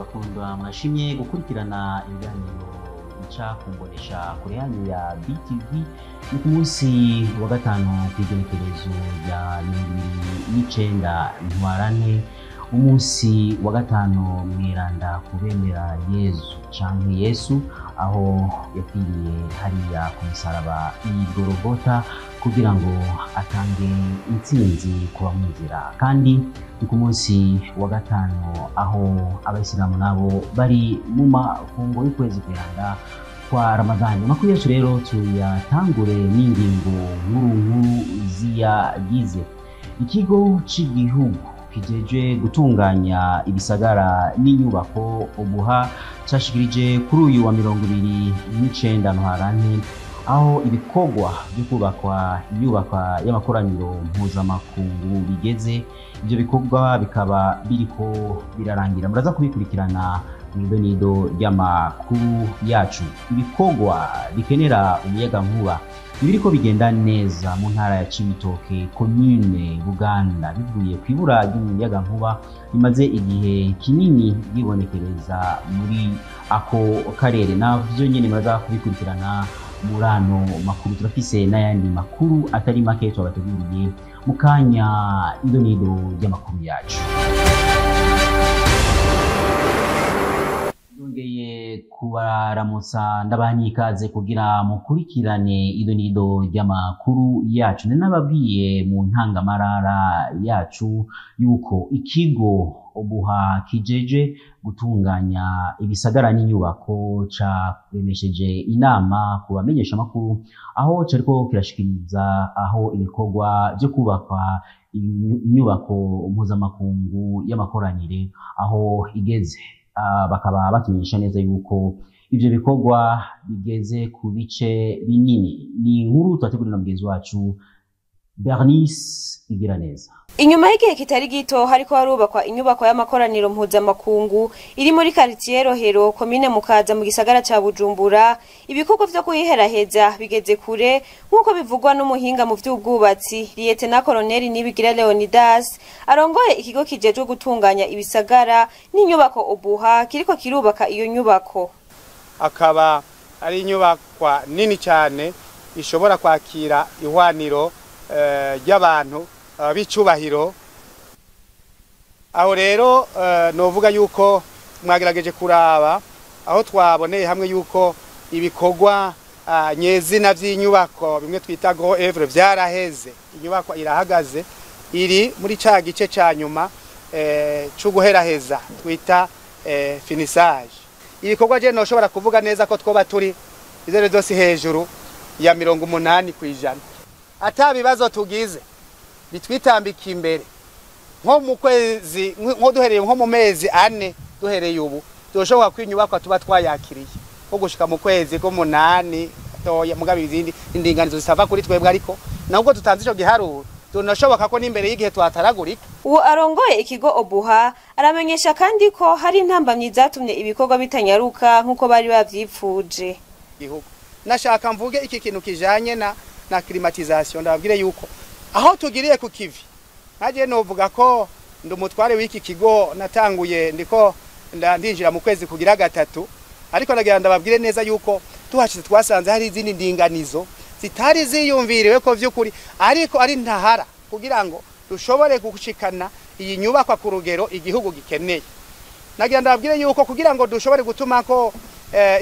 Bakundwa mwashimye gukurikirana ibiganiro bica kumbonesha kure yanyu ya BTV. Ni ku munsi wa gatanu, kw'igenekerezo rya 29 Ntwarante, umunsi wa gatanu mweranda kubemera Yezu canke Yesu, aho yapfiriye hariya ku musaraba i Golgotha kugira ngo atange intsinzi ku bamwizera. Kandi ni ku munsi wa gatanu aho Abayisilamu nabo bari mu mafungo y'ukwezi kweranda kwa Ramadhani. Amakuru yacu rero tuyatangure n'ingingo nkuru nkuru ziyagize. Ikigo c'igihugu kijeje gutunganya ibisagara n'inyubako, OBUHA, cashikirije kuri uyu wa 29 Ntwarante aho ibikorwa byo kubakwa inyubakwa y'amakoraniro mpuzamakungu bigeze. Ibyo bikorwa bikaba biriko birarangira, muraza kubikurikirana mw'idonido ry'amakuru yacu. Ibikorwa bikenera umuyagankuba ntibiriko bigenda neza mu ntara ya Cibitoke, komine Buganda, bivuye ku ibura ry'umuyagankuba rimaze igihe kinini ryibonekereza muri ako karere. Navyo nyene muraza kubikurikirana muri ano makuru. Turafise n'ayandi makuru atari make twabateguriye mu kanya, idonido ry'amakuru yacu. Ndongeye kubaramutsa, ndabaha ikaze kugira mukurikirane idonido ry'amakuru yacu. Nababwiye mu ntangamarara yacu yuko ikigo OBUHA kijeje gutunganya ibisagara n'inyubako caremesheje inama ku bamenyesha amakuru, aho cariko kirashikiriza aho ibikorwa vyo kubakwa inyubako mpuzamakungu y'amakoranire aho igeze. Bakaba batumenyesha neza yuko ivyo bikorwa bigeze ku bice binini. Ni inkuru twateguriwe na mugenzi wacu Bernice Igiraneza. Inyuma y'igihe kitari gito hariko harubakwa inyubako y'amakoraniro mpuzamakungu iri muri quartier Rohero, komine Mukaza, mu gisagara ca Bujumbura, ibikorwa vyo kuyiheraheza bigeze kure, nk'uko bivugwa n'umuhinga mu vy'ubwubatsi, Lieutenant Colonel Nibigira Leonidas, arongoye ikigo kijejwe gutunganya ibisagara n'inyubako, OBUHA, kiriko kirubaka iyo nyubako. Akaba ari inyubakwa nini cyane ishobora kwakira ihwaniro ry'abantu b'icubahiro. Aho rero novuga yuko mwagerageje kuraba aho twaboneye hamwe yuko ibikorwa nyezina vy'inyubako, bimwe twita gros œuvre, vyaraheze. Inyubako irahagaze, iri muri ca gice ca nyuma co guheraheza twita finissage. Ibikorwa je noshobora kuvuga neza ko twoba turi izere zose hejuru ya 80%, ata bibazo tugize bitwitambika imbere. Nko mu kwezi, nko duhereye nko mu mezi 4 duhereye ubu, turashobora kwinyubakwa tuba twayakiriye nko gushika mu kwezi k'umunani toya. Mugabe izindi indinganizo zitava kuri twebwe, ariko nubwo tutanze ico giharuro, tunashoboka ko n'imbere y'igihe twataragurika. Uwo arongoye ikigo OBUHA aramenyesha kandi ko hari intambamyi zatumye ibikorwa bitanyaruka nk'uko bari bavyipfuje. Gihugu nashaka mvuge iki kintu kijanye na climatisation. Ndababwire yuko aho tugiriye ku kivi, nkaje novuga ko ndi umutware w'iki kigo, natanguye ndiko ndinjira mu kwezi kugira gatatu, ariko ndagira ndababwire neza yuko tuhashize twasanze hari izindi ndinganizo zitari ziyumviriwe ko vy'ukuri, ariko ari ntahara kugira ngo dushobore gushikana iyi nyubakwa ku rugero igihugu gikeneye. Nagira ndababwire yuko kugira ngo dushobore gutuma ko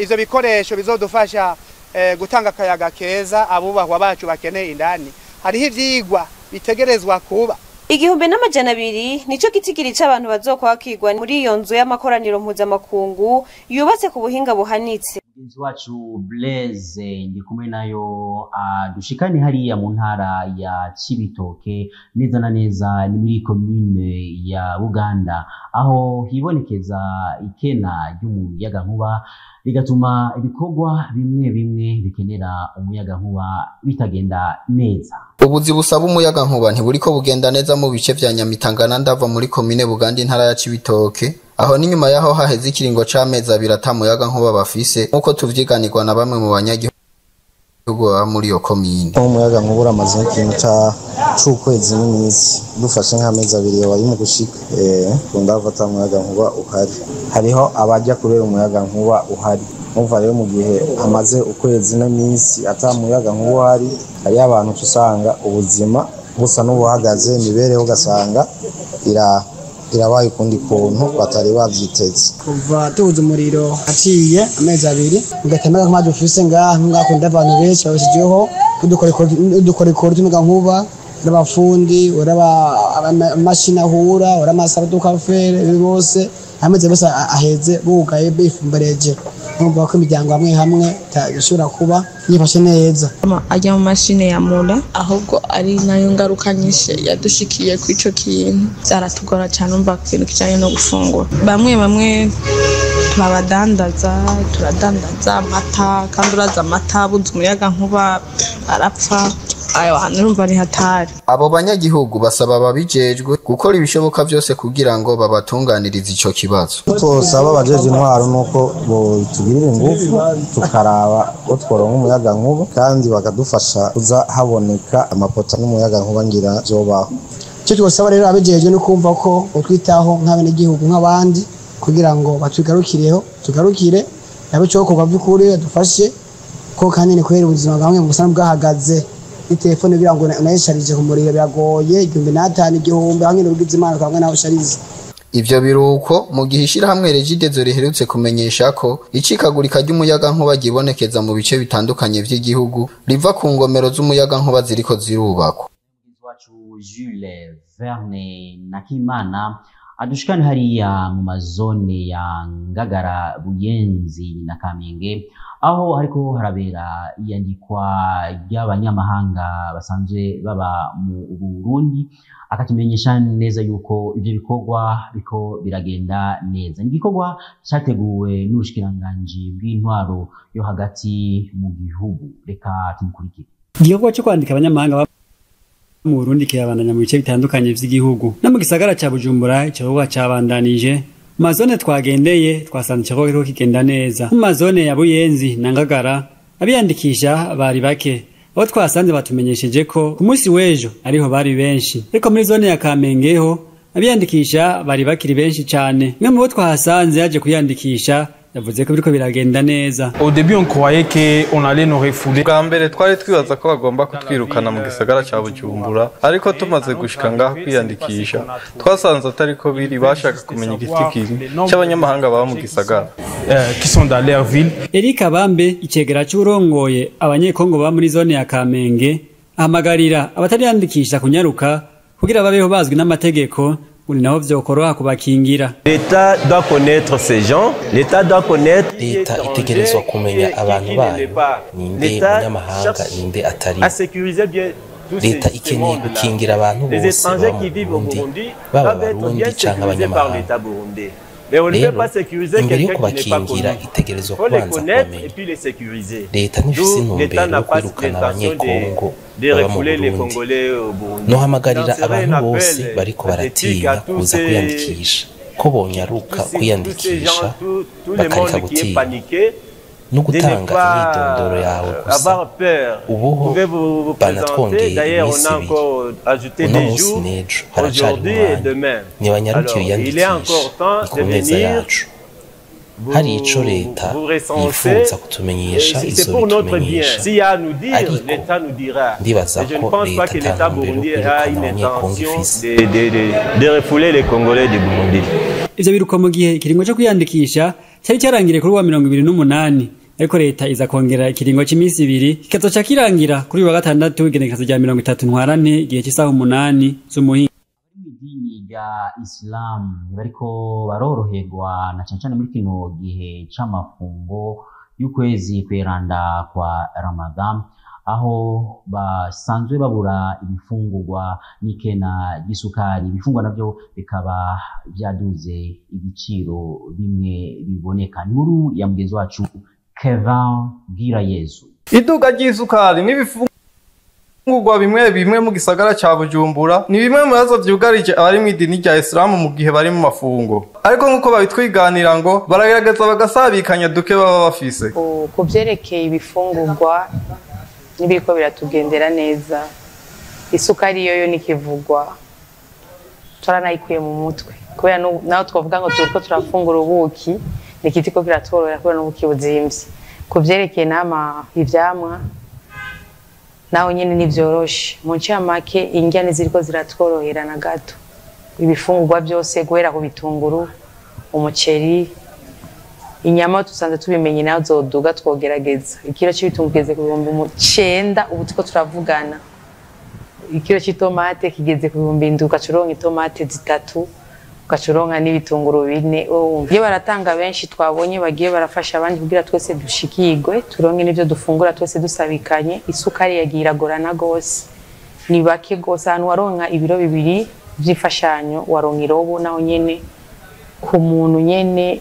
ivyo bikoresho bizodufasha gutanga akayaga keza abubahwa bacu bakeneye indani, hariho ivyigwa bitegerezwa kuba. 1200 nico gitigiri c'abantu bazokwakirwa muri iyo nzu y'amakoraniro mpuzamakungu yubatse ku buhinga buhanitse. Mugenzi wacu Blaise ndi kumwe nayo dushikane hariya mu ntara ya Cibitoke, neza na neza ni muri commune ya Buganda, aho hibonekeza ikena ry'umuyagankuba bigatuma ibikorwa bimwe bimwe bikenera umuyagankuba bitagenda neza. Ubuzi busaba umuyagankuba ntiburiko bugenda neza mu bice vya Nyamitanga na Ndava muri komine Buganda, intara ya Cibitoke. Aho ni nyuma yaho haheze ikiringo c'amezi 2 ata muyagankuba bafise, nk'uko tuvyiganirwa na bamwe mu banyagihugu. baba muri iyo komine. Umuyaga nkuba uramaze nk'ikintu c'ukwezi n'iminsi, dufashe nk'amezi 2 yoba ari mu gushika. Ku Ndava ata muyaga nkuba uhari, hariho abajya kurera umuyaga nkuba uhari. Umva rero, mu gihe hamaze ukwezi n'iminsi ata muyaga nkuba uhari, hariho abantu uca usanga ubuzima busa n'ubuhagaze, imibereho ugasanga irabaye ukundi kuntu batari bavyiteze. Kuva tubuze umuriro aciye amezi 2, ugatema nk'amazi ufise ngaha ngakunda, abantu benshi babishijeho udukorikori tw'umuyaga nkuba, n'abafundi, uraba amashini ahura, uraba amasarudu kafere, bose amezi bose aheze bugaye bifumbereje. Numva ko imiryango hamwe hamwe ishobora kuba yifashe neza. Ajya mu mashini ya mura, ahubwo ari nayo ngaruka nyinshi yadushikiye kuri ico kintu. Byaratugora cyane, umva, ku kintu kijanye no gufungura. Bamwe bamwe turabadandaza, turadandaza amata, kandi uraza amata abuze umuyaga nkuba arapfa. Ayo hantu urumva ni hatari. Abo banyagihugu basaba ababijejwe gukora ibishoboka vyose kugira ngo babatunganirize ico kibazo. Twosaba abajeje intwaro nuko botugirira ingufu, tukaraba ko tworonka umuyaga nkuba, kandi bakadufasha kuza haboneka amapota n'umuyaga nkuba, ngira vyobaho. Icyo twosaba rero abijejwe no kumva ko utwitaho nk'abenegihugu nk'abandi, kugira ngo batugarukireho, tugarukire nabo icokorwa by'ukuri badufashe, ko kandi ni kubera ubuzima bwamwe busa bwahagaze. Ni telefone kugira ngo unayisharije ku muriro biragoye, 1500, 1000, hamwe n'ubugize Imana kamwe nawe usharize. Ivyo biruko mu gihe ishirahamwe Regideso riherutse kumenyesha ko icikagurika ry'umuyagankuba ryibonekeza mu bice bitandukanye vy'igihugu riva ku ngomero z'umuyagankuba ziriko zirubakwa. Wacu Jules Verne Nakimana adushikane hariya mu mazone ya Ngagara, Buyenzi na Kamenge, aho hariko harabera iyandikwa ry'abanyamahanga basanzwe baba mu Burundi, akatumenyesha neza yuko ivyo bikorwa biko biragenda neza. Ni igikorwa categuwe n'ubushikiranganji bw'intwaro yo hagati mu gihugu. Reka tumukurikire. Igikorwa cyo kwandika abanyamahanga mu Burundi kirabandanya mu bice bitandukanye vy'igihugu. No mu gisagara ca Bujumbura igikorwa cabandanije. Mu mazone twagendeye twasanze igikorwa kiriko kigenda neza. Mu mazone ya Buyenzi na Ngagara abiyandikisha bari bake. Abo twasanze batumenyesheje ko ku munsi w'ejo ariho bari benshi. Ariko muri zone ya Kamenge ho abiyandikisha bari bakiri benshi cane. Umwe mu bo twahasanze yaje kwiyandikisha yavuze ko biriko biragenda neza. Au début, on croyait qu'on allait nous refouler. Bwa mbere twari twibaza ko bagomba kutwirukana mu gisagara ca Bujumbura, ariko tumaze gushika ngaho kwiyandikisha twasanze atariko biri, bashaka kumenya igitigiri c'abanyamahanga baba mu gisagara. Qui sont dans leur ville. Eric Abambe, icegera c'urongoye abanyekongo baba muri zone ya Kamenge, ahamagarira abatariyandikisha kunyaruka kugira babeho bazwi n'amategeko, ngo ni naho vyokoroha kubakingira. L'État doit connaître ces gens, l'État doit connaître Leta itegerezwa kumenya abantu bayo, ninde munyamahanga, ninde atari. Leta ikeneye gukingira abantu bose baba mu Burundi, baba Abarundi canke abanyamahanga. Rero imbere yo kubakingira itegerezwa kubanza kubamenya. Leta ntifise intumbero yo kwirukana abanyekongo baba mu Burundi. Nohamagarira abantu bose bariko baratinya kuza kwiyandikisha ko bonyaruka kwiyandikisha, bakareka gutinya no gutanga imyidondoro yawe gusa. Ubuho banatwongeye iminsi 2, uno munsi n'ejo, haracari umwanya. Nibanyarukire biyandikishe, ni ku neza yacu. Hari ico leta yifuza kutumenyesha izobitumenyesha, ariko ndibaza ko leta ata ntumbero yo kwirukana abanyekongo ifise. De refouler les Congolais du Burundi. Ivyo biruko mu gihe ikiringo co kwiyandikisha cari carangiriye kuri wa 28, ariko leta iza kongera ikiringo c'imisi 2, kikazoca kirangira kuri uyu wa gatandatu igenekerezo rya 30 Ntwarante, igihe c'isaha 8 z'umuhingo. Idini rya Islam ntibariko baroroherwa na cane cane muri kino gihe c'amafungo y'ukwezi kweranda kwa Ramadan, aho basanzwe babura ibifungurwa n'ikena ry'isukari, ibifungurwa navyo bikaba vyaduze ibiciro bimwe biboneka. Inkuru ya mugenzi wacu Kevin Bwirayezu. Iduka ry'isukari n'ibifungurwa bimwe bimwe mu gisagara ca Bujumbura ni bimwe mu bibazo vyugarije abari mu idini rya Islam mu gihe bari mu mafungo, ariko nk'uko babitwiganira ngo baragerageza bagasabikanya duke baba bafise. Ku byerekeye ibifungurwa, Nibiriko biratugendera neza. Isukari yoyo nikivugwa, twaranayikuye mu mutwe kubera naho twavuga ngo turiko turafungura ubuki, nikitiko kiratworohera kubera n'ubuki buzimvye. Ku vyerekeye n'ama ivyamwa naho nyene ntivyoroshe. Mu ncamake indya ntiziriko ziratworohera na gato. Ibifungurwa byose guhera ku bitunguru, umuceri, inyama tusanze tubimenye naho zoduga twogerageza. Ikiro c'ibitunguru kigeze ku 9000 ubu turiko turavugana. Ikiro c'itomate kigeze ku 7,000, ugaca uronka itomate 3, ugaca uronka n'ibitunguru 4. Iyo baratanga benshi twabonye bagiye barafasha abandi kugira twese dushikirwe, turonke n'ivyo dufungura twese dusabikanye. Isukari yagiye iragorana gose, ni bake gose. Ahantu waronka ibiro 2 vy'imfashanyo waronka irobo, naho nyene ku muntu nyene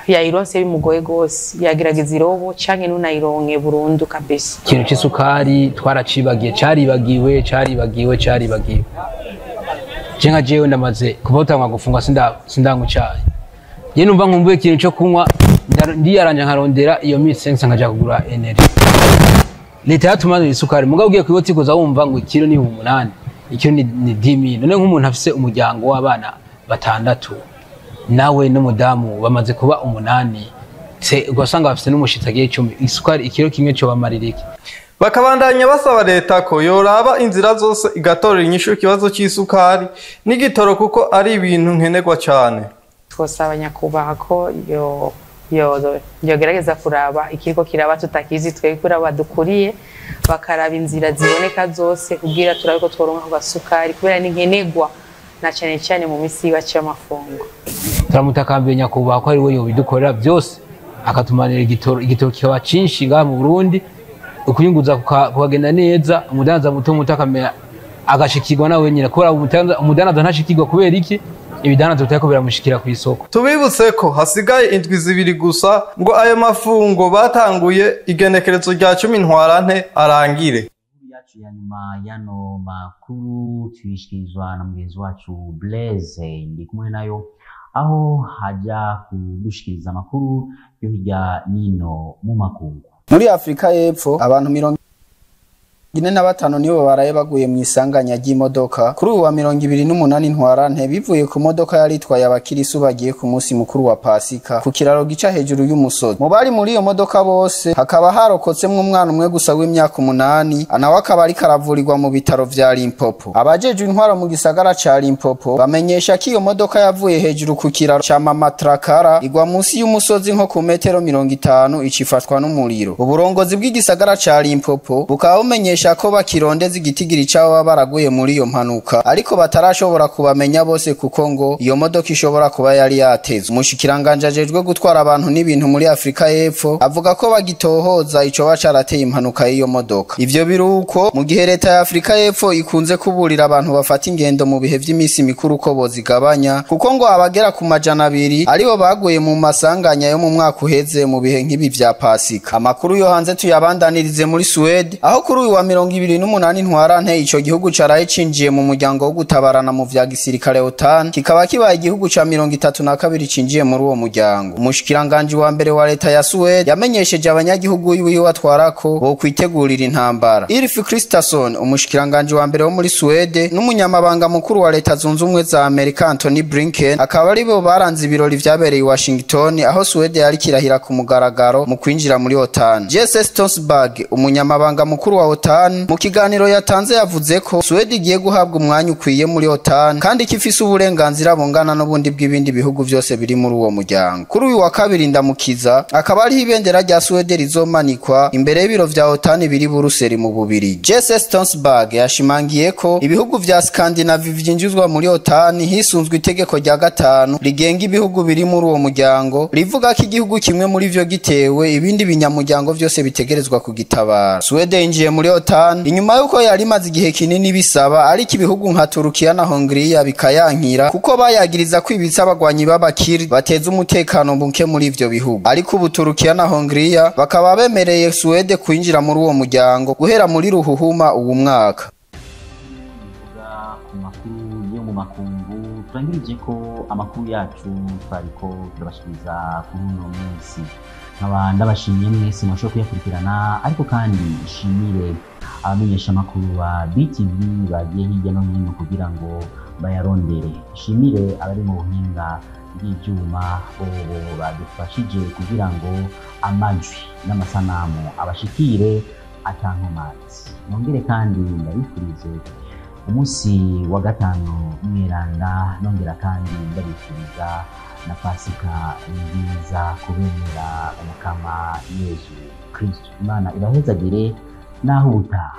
yayironse bimugoye gose, yagerageza irobo canke nunayironke burundu kabisa. Ikintu c'isukari twaracibagiye, caribagiwe. Je nka jewe ndamaze kuva utangwa gufungwa sindanywa icayi. Je numva nkumbuye ikintu co kunywa, ndiyaranja nkarondera iyo misi nsa nkaja kugura energy. Leta yatumanura isukari, mugabo ugiye kwibotikoza wumva ngo ikiro ni 8,000, ikiro ni 10,000. None nk'umuntu afise umuryango w'abana 6 nawe n'umudamu bamaze kuba 8, ugasanga bafise n'umushitsi agiye 10, isukari ikiro kimwe cyo bamarira iki? Bakabandanya basaba leta ko yoraba inzira zose igatorera inyishu ikibazo c'isukari n'igitoro kuko ari ibintu nkenerwa cane. Twosaba nyakubahwa ko yogerageza kuraba ikiriko kiraba tutakizi twebwe kubera badukuriye, bakaraba inzira ziboneka zose kugira turabe ko tworonka ku gasukari kubera ni nkenerwa na cane cane mu misi y'iwacu y'amafungo. Turamutakambiye nyakubahwa ko ari we yobidukorera byose, akatumanira igitoro kikaba cinshi ngaha mu Burundi, ukuyunguza kukagenda neza, umudandaza muto muto akamenya agashikirwa nawe nyine, kubera umudandaza ntashikirwa kubera iki? Ibidandaza bitariko biramushikira ku isoko. Tubibutse ko hasigaye indwi 2 gusa ngo ayo mafungo batanguye igenekerezo rya 10 ntwarante arangire. Yacu ya nyuma yano makuru tuyishikirizwa na mugenzi wacu Blaise ndi kumwe nayo, aho haja kudushikiriza amakuru yo hirya nino mu makungu. Muri Afrika y'Epfo abantu 45 nibo baraye baguye mu isanganya ry'imodoka kuri uwa 28 ntwarante, bivuye ku modoka yari itwaye abakirisu bagiye ku munsi mukuru wa Pasika ku kiraro gica hejuru y'umusozi. Mu bari muri iyo modoka bose hakaba harokotsemwo umwana umwe gusa w'imyaka 8, nawe akaba ariko aravurirwa mu bitaro vya Limpopo. Abajejwe intwaro mu gisagara ca Limpopo bamenyesha ko iyo modoka yavuye hejuru ku kiraro ca Mamatrakara igwa munsi y'umusozi nko ku metero 50 icifatwa n'umuriro. Uburongozi bw'igisagara ca Limpopo bukaba bumenyesha ko bakirondeza igitigiri c'abo baraguye muri iyo mpanuka, ariko batarashobora kubamenya bose kuko ngo iyo modoka ishobora kuba yari yatezwe. Umushikiranganje ajejwe gutwara abantu n'ibintu muri Afrika y'Epfo avuga ko bagitohoza icoba carateye impanuka y'iyo modoka. Ivyo biruko mu gihe leta ya Afrika y'Epfo ikunze kuburira abantu bafata ingendo mu bihe vy'imisi mikuru ko bozigabanya, kuko ngo abagera ku 200 aribo baguye mu masanganya yo mu mwaka uheze mu bihe nk'ibi vya Pasika. Amakuru yo hanze tuyabandanirize muri Swede, aho kuri uyu wa 28 ntwarante ico gihugu caraye cinjiye mu muryango wo gutabarana mu vya gisirikare OTAN, kikaba kibaye igihugu ca 32 cinjiye muri uwo muryango. Umushikiranganje wa mbere wa leta ya Swede yamenyesheje abanyagihugu wiwe atwarako bo kwitegurira intambara. Ulf Kristersson, umushikiranganje wa mbere wo muri Swede, n'umunyamabanga mukuru wa leta zunze ubumwe za Amerika Antony Blinken akaba aribo baranze ibirori vyabereye i Washington, aho Swede yari kirahira ku mugaragaro mu kwinjira muri OTAN. Jens Stoltenberg, umunyamabanga mukuru wa OTAN, mu kiganiro yatanze yavuze ko Swede igiye guhabwa umwanya ukwiye muri OTAN kandi ko ifise uburenganzira bungana n'ubundi bw'ibindi bihugu vyose biri muri uwo muryango. Kuri uyu wa kabiri ndamukiza akaba ariho ibendera rya Swede rizomanikwa imbere y'ibiro vya OTAN biri Buruseli mu Bubirigi. Jens Stoltenberg yashimangiye ko ibihugu vya Scandinavia vyinjizwa muri OTAN hisunzwe itegeko rya 5 rigenga ibihugu biri muri uwo muryango, rivuga ko igihugu kimwe muri vyo gitewe ibindi binyamuryango vyose bitegerezwa kugitabara. Swede yinjiye muri OTAN inyuma yuko yari imaze igihe kinini bisaba, ariko ibihugu nka Turukiya na Hongiriya bikayankira kuko bayagiriza kwibitsa abagwanyi b'abakiri bateza umutekano muke muri ivyo bihugu. Ariko ubu Turukiya na Hongiriya bakaba bemereye Swede kwinjira muri uwo muryango guhera muri ruhuhuma uwu mwaka. Ku makuru yo mu makungu turangirije ko amakuru yacu twariko turabashikiriza kuri uno munsi. Nkaba ndabashimiye mwese mwashoboye kuyakurikirana, ariko kandi nshimire abamenyesha amakuru ba BTV bagiye hirya no hino kugira ngo bayarondere. Nshimire abari mu buhinga bw'ibyuma bobo badufashije kugira ngo amajwi n'amasanamu abashikire atankomanzi. Nongere kandi ndabifurize umunsi wa gatanu mweranda, nongera kandi ndabifuriza na Pasika nziza kubemera Umukama Yezu Kristo. Imana ibahezagire naho ubutaha.